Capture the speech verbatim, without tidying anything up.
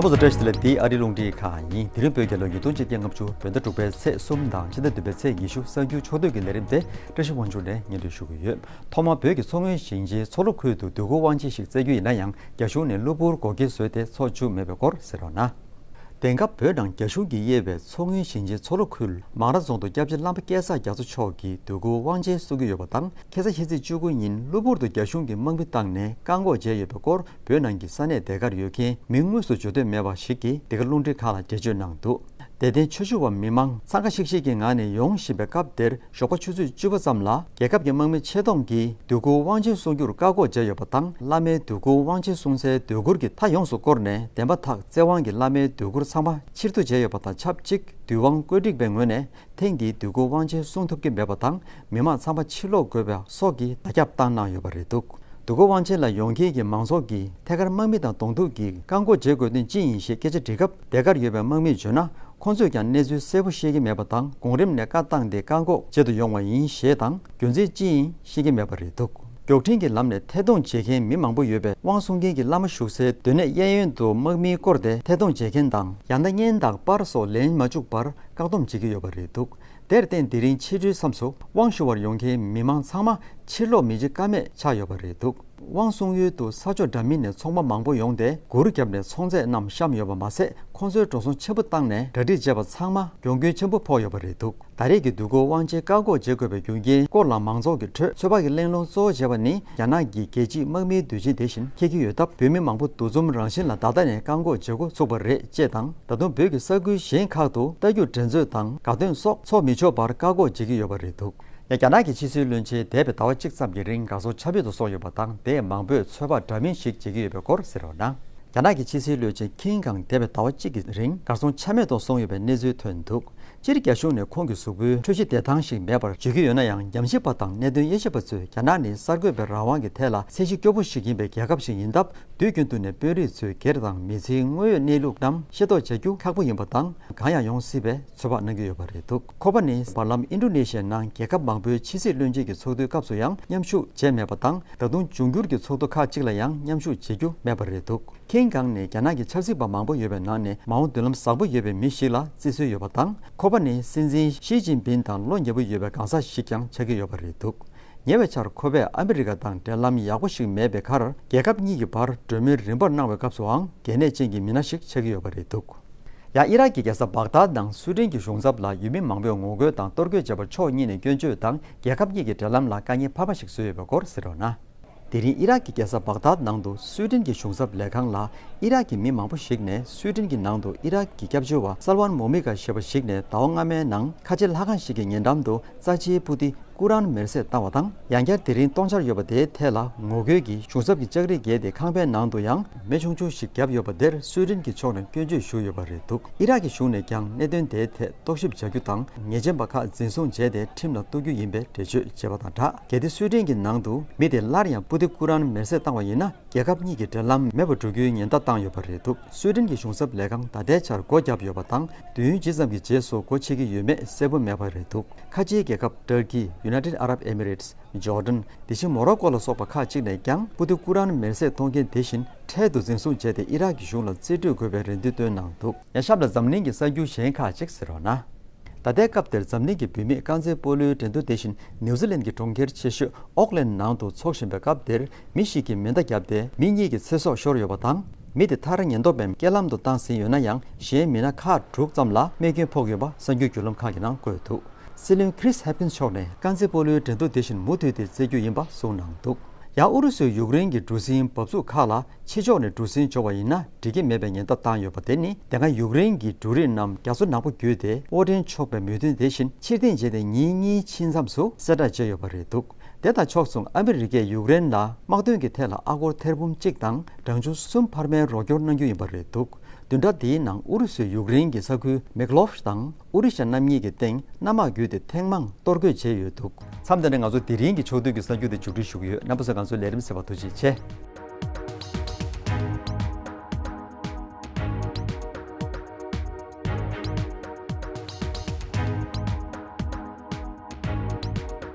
རྣམ་པ་ཚོ་བཀྲ་ཤིས་བདེ་ལེགས། འདི་ཨ་རིའི་རླུང་འཕྲིན་ཁང་ཡིན། དེ་རིང་བོད་རྒྱལ་ལོ་ཉིས་སྟོང་ཆིག་བརྒྱ་ལྔ་བཅུ་བོད་ཟླ་དྲུག་པའི་ཚེས་གསུམ་དང་ཕྱི་ཟླ་བདུན་པའི་ཚེས་ཉི་ཤུ་གསར་འགྱུར་ཕྱོགས་བསྡུས་ཀྱི་ལས་རིམ་དེ་བཀྲ་ཤིས་དབང་ཕྱུག་ནས་སྙན་སྒྲོན་ཞུ་གི་ཡོད། ཐོག་མར་བོད་ཀྱི་མཚོ་སྔོན་ཞིང་ཆེན་མཚོ་ལྷོ་ཁུལ་དུ་དུས་འཁོར་དབང་ཆེན་ཞིག་བསྩལ་རྒྱུ་ཡིན་ན་ཡང་། རྒྱ་གཞུང་ནས་གློ་བུར་དགོས་འགེལ་བཟོས་ཏེ་འཚོགས་བཅུག་མེད་པའི་སྐོར་གསན་རོགས་གནང་། དེང་སྐབས་བོད་ནང་རྒྱ་གཞུང་གིས་དབྱེ་བའི་མཚོ་སྔོན་ཞིང་ཆེན་མཚོ་ལྷོ་ཁུལ་མང་ར་རྫོང་དུ་སྐྱབས་རྗེ་བླ་མ་སྐལ་བཟང་རྒྱ་མཚོ་མཆོག་གི་དུས་འཁོར་དབང་ཆེན་གསུང་གི་ཡོད་པ་དང་། ཁ་སང་ཕྱི་ཚེས་བཅུ་དགུ་ཉིན་གློ་བུར་དུ་རྒྱ་གཞུང་གིས་དམག་མི་བཏང་ནས་བཀག་འགོག་བྱས་ཡོད་པའི་སྐོར་བོད་ནང་གི་ས་གནས་དེ་གར་ཡོད་མཁན་མིང་དངོས་སུ་བརྗོད་འདོད་མེད་པ་ཞིག་གིས་འདི་ག་རླུང་འཕྲིན་ཁང་ལ་འགྲེལ་བརྗོད་གནང་འདུག་དད་ལྡན་ཆོས་ཞུ་བ་མི་མང་འཚང་ཁ་ཤིག་ཤིག་གི་ངང་ནས་ཡོང་བཞིན་པའི་སྐབས་དེར། ཞོགས་པ་ཆུ་ཚོད་བཅུ་པ་ཙམ་ལ་རྒྱལ་ཁབ་ཀྱི་དམག་མི་ཆེ་མཐོང་གིས་དུས་འཁོར་དབང་ཆེན་གསུང་རྒྱུར་བཀག་འགོག་བྱས་ཡོད་པ་དང་། བླ་མའི་དུས་འཁོར་དབང་ཆེན་གསུང་སའི་སྡོད་གུར་གྱི་མཐའ་ཡོངས་སུ་བསྐོར་ནས། བདེན་པ་ཐག་བཙན་དབང་གིས་བླ་མའི་སྡོད་གུར་ཚང་མ་ཕྱིར་བསྡུ་བྱས་ཡོད་པ་དང་ཆབས་ཅིག་དུས་དབང་བཀོད་སྒྲིག་པའི་ངོས་ནས་ཐེངས་འདིའི་དུས་འཁོར་དབང་ཆེན་གསུང་ཐུབ་ཀྱི་མེད་པ་དང་། མི་མང་ཚང་མ་ཕྱིར་ལོག་དགོས་པ་སོགས་ཀྱི་བརྡ་ཁྱབ་བཏང་གནང་ཡོད་པ་རེད་འདུག་དུས་འཁོར་དབང་ཆེན་ལ་ཡོང་མཁན་གྱི་མང་ཚོགས་ཀྱིས་ཐད་ཀར་དམག་མི་དང་གདོང་ཐུག་གིས་བཀག་འགོག་བྱེད་དགོས་དོན་ཅི་ཡིན་ཞེས་སྐད་ཆ་དྲིས་སྐབས། དེ་གར་ཡོད་པའི་དམག་མིས་བརྗོད་ན། ཁོང་ཚོས་ཀྱང་གནས་ཚུལ་གསལ་པོ་ཤེས་ཀྱི་མེད་པ་དང་། གོང་རིམ་ནས་བཀའ་བཏང་སྟེ་བཀག་འགོག་བྱེད་དུ་ཡོང་བ་ཡིན་ཞེས་དང་། རྒྱུ་མཚན་ཅི་ཡིན་ཤེས་ཀྱི་མེད་པ་རེད་འདུག་མགྱོགས་འཕྲིན་གྱི་ལམ་ནས་ཐད་གཏོང་བྱེད་མཁན་མི་མང་པོ་ཡོད་པས། དབང་གསུང་མཁན་གྱི་བླ་མ་བཞུགས་སའི་སྡོད་གནས་གཡས་གཡོན་དུ་དམག་མིས་བསྐོར་ཏེ་ཐད་གཏོང་བྱེད་མཁན་དང་། ཡང་ན་བརྙན་དང་པར་སོགས་ལེན་མ་བཅུག་པར་བཀག་སྡོམ་བྱེད་ཀྱི་ཡོད་པ་རེད་འདུག་དེར་བརྟེན། དེ་རིང་ཕྱི་དྲོའི་མཚམས་སུ་དབང་ཞུ་བར་ཡོང་མཁན་མི་མང་ཚང་མ་ཕྱིར་ལོག་མི་བྱེད་ཀ་མེད་ཆགས་ཡོད་པ་རེད་འདུག་དབང་གསུང་ཡུལ་དུ་ས་ཕྱོགས་འདྲ་མིན་ནས་ཚོང་པ་མང་པོ་ཡོང་སྟེ། གུར་བརྒྱབ་ནས་ཚོང་རྫས་རྣམས་བཤམས་ཡོད་པ་མ་ཟད། ཁོང་ཚོའི་འགྲོ་སོང་ཆེན་པོ་བཏང་ནས་གྲ་སྒྲིག་བྱས་པ་ཚང་མ་གྱོང་གུན་ཆེན་པོ་ཕོག་ཡོད་པ་རེད་འདུག་ད་རེས་ཀྱི་དུས་འཁོར་དབང་ཆེན་བཀག་འགོག་བྱེད་དགོས་པའི་རྒྱུ་རྐྱེན་སྐོར་ལ་མང་ཚོགས་ཀྱི་ཁྲོད་ཚོད་དཔག་གི་གླེང་སློང་གཙོ་བོ་བྱས་པ་ནི། རྒྱ་ནག་གི་རྒྱལ་གཅེས་དམག་མིའི་དུས་ཆེན་དེ་བཞིན་འཁེལ་གྱི་ཡོད་སྟབས། བོད་མི་མང་པོ་འདུ་འཛོམས་རང་བཞིན་ལ་ད་ལྟ་ནས་བཀག་འགོག་བྱེད་འགོ་ཚུགས་པ་རེད་ཅེས་དང་། ད་དུང་བོད་ཀྱི་ས་ཁུལ་གཞན་ཁག་ཏུ་རྟ་རྒྱུག་འགྲན་རྩོད་དང་དགའ་སྟོན་སོགས་འཚོགས་མི་ཆོག་པར་བཀག་འགོག་བྱེད་ཀྱི་ཡོད་པ་རེད་འདུག་ཡང་རྒྱ་ནག་གི་ཕྱི་སྲིད་བློན་ཆེན་འདས་པའི་ཟླ་བ་གཅིག་ཙམ་གྱི་རིང་གར་སོང་ཆ་མེད་དུ་སོང་ཡོད་པ་དང་། དེས་མང་པོས་ཚོད་དཔག་འདྲ་མིན་ཞིག་བྱེད་ཀྱི་ཡོད་པའི་སྐོར་གསན་རོགས་གནང་། རྒྱ་ནག་གི་ཕྱི་སྲིད་བློན་ཆེན་ཀིན་ཀང་འདས་པའི་ཟླ་བ་གཅིག་གི་རིང་གར་སོང་ཆ་མེད་དུ་སོང་ཡོད་པའི་གནས་ཚུལ་ཐོན་འདུག་སྤྱིར་རྒྱ་གཞུང་ནས་ཁོང་གི་གཟུགས་པོའི་འཕྲོད་གཞི་བདེ་ཐང་ཞིག་མེད་པར་བརྗོད་ཀྱི་ཡོད་ན་ཡང་། ཉམས་ཞིབ་པ་དང་གནད་དོན་དབྱེ་ཞིབ་པ་ཚོས་རྒྱ་ནག་ནི་གསར་འགོད་པའི་རང་དབང་གི་ཐད་ལ་ཚད་གཞི་སྐྱོ་པོ་ཞིག་ཡིན་པའི་རྒྱལ་ཁབ་ཞིག་ཡིན་སྟབས། དུས་རྒྱུན་དུ་ནས་དཔོན་རིགས་ཚོས་སྒེར་དང་མི་ཚེའི་དངོས་ཡོད་གནས་ལུགས་རྣམས་ཤེས་རྟོགས་བྱ་རྒྱུ་ཁག་པོ་ཡིན་པ་དང་། གང་ཡང་ཡོང་སྲིད་པའི་ཚོད་དཔག་གནང་གི་ཡོད་པ་རེད་འདུག་ཁོ་པ་ནི་བར་ལམ་ཨིན་ཌོ་ནེ་ཤི་ཡའི་ནང་རྒྱལ་ཁབ་མང་པོའི་ཕྱི་སྲིད་བློན་ཆེན་གྱི་ཚོགས་འདུའི་སྐབས་སུ་ཡང་མཉམ་ཞུགས་བྱས་མེད་པ་དང་། ད་དུང་འབྱུང་འགྱུར་གྱི་ཚོགས་འདུ་ཁག་ཅིག་ལ་ཡང་མཉམ་ཞུགས་བྱེད་རྒྱུ་མེད་པ་རེད་འདུག་ཀིན་ཀང་ནས་རྒྱ་ནག་གི་ཆབ་སྲིད་པ་མང་པོ་ཡོད་པའི་ནང་ནས་མ་འོངས་མདུན་ལམ་བཟང་པོ་ཡོད་པའི་མི་ཞིག་ལ་བརྩི་སྲོལ་ཡོད་པ་དང་། ཁོ་པ་ནི་སྲིད་འཛིན་ཞི་ཅིན་ཕིན་དང་བློ་ཉེ་པོ་ཡོད་པའི་གང་ཟག་ཞིག་ཀྱང་ཆགས་ཀྱི་ཡོད་པ་རེད་འདུག་ཉེ་བའི་ཆར་ཁོ་པས་ཨ་མི་རི་ཀ་དང་འབྲེལ་ལམ་ཡག་པོ་ཞིག་མེད་པའི་ཁར། རྒྱལ་ཁབ་གཉིས་ཀྱི་བར་གྲོས་མོལ་རིམ་པར་གནང་བའི་སྐབས་སུའང་གལ་གནད་ཅན་གྱི་མི་སྣ་ཞིག་ཆགས་ཀྱི་ཡོད་པ་རེད་འདུག་ཡང་ཨི་རག་གི་རྒྱལ་ས་བག་དཱད་ནང་སུའེ་ཏེན་གྱི་གཞུང་ཚབ་ལ་ཡུལ་མི་མང་པོས་ངོ་རྒོལ་དང་གཏོར་རྒོལ་བྱས་པར་ཕྱོགས་གཉིས་ནས་སྐྱོན་བརྗོད་དང་། རྒྱལ་ཁབ་གཉིས་ཀྱི་འབྲེལ་ལམ་ལ་དཀའ་ངལ་འཕར་མ་ཞིག་བཟོས་ཡོད་པའི་སྐོར་གསན་རོགས་གནང་། དེ་རིང་ཨི་རག་གི་རྒྱལ་ས་བག་དཱད་ནང་དུ་སུའེ་ཏེན་གྱི་གཞུང་ཚབ་ལས་ཁང་ལ་ཨི་རག་གི་མི་མང་པོ་ཞིག་ནས། སུའེ་ཏེན་གྱི་ནང་དུ་ཨི་རག་གི་སྐྱབས་བཅོལ་བ་སལ་ཝན་མོ་མི་ཀ་ཞེས་པ་ཞིག་ནས་ཟླ་བ་སྔ་མའི་ནང་ཁ་ཆེ་ལྷ་ཁང་ཞིག་གི་ཉེ་འགྲམ་དུ་རྩ་ཆེའི་པོ་ཏི་ཀུ་རཱན་མེར་སྲེག་བཏང་བ་དང་། ཡང་བསྐྱར་དེ་རིང་གཏོང་འཆར་ཡོད་པ་དེའི་ཐད་ལ་ངོ་རྒོལ་གྱིས་གཞུང་ཚབ་ཀྱི་ལྕགས་རིས་བརྒལ་ཏེ་ཁང་པའི་ནང་དུ་ཡང་མེ་ཆུང་ཆུང་ཞིག་བརྒྱབ་ཡོད་པ་དེར་སུའེ་ཏེན་གྱི་ཕྱོགས་ནས་སྐྱོན་བརྗོད་ཞུས་ཡོད་པ་རེད་འདུག་ཨི་རག་གི་གཞུང་ནས་ཀྱང་གནད་དོན་དེའི་ཐད་རྟོག་ཞིབ་བྱ་རྒྱུ་དང་། ཉེས་ཅན་པ་ཁག་འཛིན་བཟུང་བྱས་ཏེ་ཁྲིམས་ལ་གཏུག་རྒྱུ་ཡིན་པའི་འགྲེལ་བརྗོད་བྱས་པ་དང་སྦྲགས། གལ་ཏེ་སུའེ་ཏེན་གྱི་ནང་དུ་མི་དེ་སླར་ཡང་པོ་ཏི་ཀུ་རཱན་མེར་སྲེག་བཏང་བ་ཡིན་ན། རྒྱལ་ཁབ་གཉིས་ཀྱི་འབྲེལ་ལམ་མེད་པར་འགྲོ་རྒྱུའི་ཉེན་བརྡ་བཏང་ཡོད་པ་རེད་འདུག་སུའེ་ཏེན་གྱི་གཞུང་ཚབ་ལས་ཁང་ད་ལྟའི་ཆར་སྒོ་བརྒྱབ་ཡོད་པ་དང་། དུས་ཡུན་ཇི་ཙམ་གྱི་རྗེས་སུ་སྒོ་ཕྱེ་གི་ཡོད་མེད་གསལ་པོ་མེད་པ་རེད་འདུག་ཁ་ཆེའི་རྒྱལ་ཁབ་ཏར་ཀི། ཡུ་ནའི་ཊེཌ་ཨ་རབ་ཨེ་མི་རེ་ཊི། ཇོར་ཌན། དེ་བཞིན་མོ་རོ་ཀོ་ལ་སོགས་པ་ཁག་ཅིག་ནས་ཀྱང་པོ་ཏི་ཀུ་རཱན་མེར་སྲེག་གཏོང་མཁན་དེ་བཞིན་འཕྲལ་དུ་འཛིན་བཟུང་བྱས་ཏེ་ཨི་རག་གི་གཞུང་ལ་རྩིས་སྤྲོད་དགོས་པའི་རེ་འདུན་བཏོན་གནང་འདུག་ཡང་ཞབས་ལ་འཛམ་གླིང་གི་གསར་འགྱུར་གཞན་ཁག་ཅིག་གསན་རོགས་གནང་། ད་ལྟའི་སྐབས་དེར་འཛམ་གླིང་གི་བུད་མེད་རྐང་རྩེད་སྤོ་ལོའི་འགྲན་བསྡུར་དེ་བཞིན་ནིའུ་ཛི་ལན་གྱི་གྲོང་ཁྱེར་ཆེ་ཤོས་ཨོག་ལན་ནང་དུ་འཚོགས་བཞིན་པའི་སྐབས་དེར། མི་ཞིག་གིས་མེ་མདའ་བརྒྱབ་སྟེ་མི་གཉིས་ཀྱི་ཚེ་སྲོག་ཤོར་ཡོད་པ་དང་། མི་དེ་མཐར་ཉེན་རྟོག་པས་རྐྱེན་ལམ་དུ་བཏང་ཟིན་ཡོད་ན་ཡང་། གཞན་མི་སྣ་ཁག་དྲུག་ཙམ་ལ་རྨས་སྐྱོན་ཕོག་ཡོད་པ་གསར་འགྱུར་བརྒྱུད་ལམ་ཁག་གི་ནང་བཀོད་འདུག་སྲིད་བློན་ཁྲིས་ཧེབ་ཀིན་མཆོག་ནས་རྐང་རྩེད་སྤོ་ལོའི་འགྲན་བསྡུར་དེ་བཞིན་མུ་མཐུད་དེ་རྩེ་རྒྱུ་ཡིན་པ་གསུངས་གནང་འདུག་ཡང་ཨུ་རུ་སུས་ཡུཀ་རེན་གྱི་གྲུ་གཟིངས་འབབ་ཚུགས་ཁག་ལ་ཕྱི་ཕྱོགས་ནས་གྲུ་གཟིངས་འབྱོར་བ་ཡིན་ན་འགྲིག་གི་མེད་པའི་ཉེན་བརྡ་བཏང་ཡོད་པ་དེ་ནི། དེ་སྔ་ཡུཀ་རེན་གྱི་འབྲུ་རིགས་རྣམས་རྒྱ་མཚོ་ནག་པོ་བརྒྱུད་དེ་དབོར་འདྲེན་ཆོག་པའི་མོས་མཐུན་དེ་བཞིན་ཕྱིར་འཐེན་བྱས་ཏེ་ཉིན་གཉིས་ཕྱིན་མཚམས་སུ་གསལ་བསྒྲགས་བྱས་ཡོད་པ་རེད་འདུག་དེ་དང་ཕྱོགས་མཚུངས་ཨ་མི་རི་ཀས་ཡུཀ་རེན་ལ་དམག་དོན་གྱི་ཐད་ལ་ཨ་སྒོར་ཐེར་འབུམ་གཅིག་དང་གྲངས་ཆུང་གསུམ་འཕར་མའི་རོགས་སྐྱོར་གནང་རྒྱུ་ཡིན་པ་རེད་འདུག་བདུན་ཕྲག་འདིའི་ནང་ཨུ་རུ་སུས་ཡུཀ་རེན་གྱི་ས་ཁུལ་མེག་ལོབ་དང་ཨུ་རི་ཤ་རྣམ་གཉིས་ཀྱི་སྟེང་གནམ་དམག་བརྒྱུད་དེ་ཐེངས་མང་གཏོར་རྒོལ་བྱས་ཡོད་འདུག་མཚམས་འདི་ནས་ང་ཚོ་དེ་རིང་གི་ཕྱོགས་བསྡུས་ཀྱི་གསར་འགྱུར་དེ་མཇུག་སྒྲིལ་ཞུ་གི་ཡོད། རྣམ་པ་ཚོས་ང་ཚོའི་ལས་རིམ་གསན་པར་ཐུགས་རྗེ་ཆེ།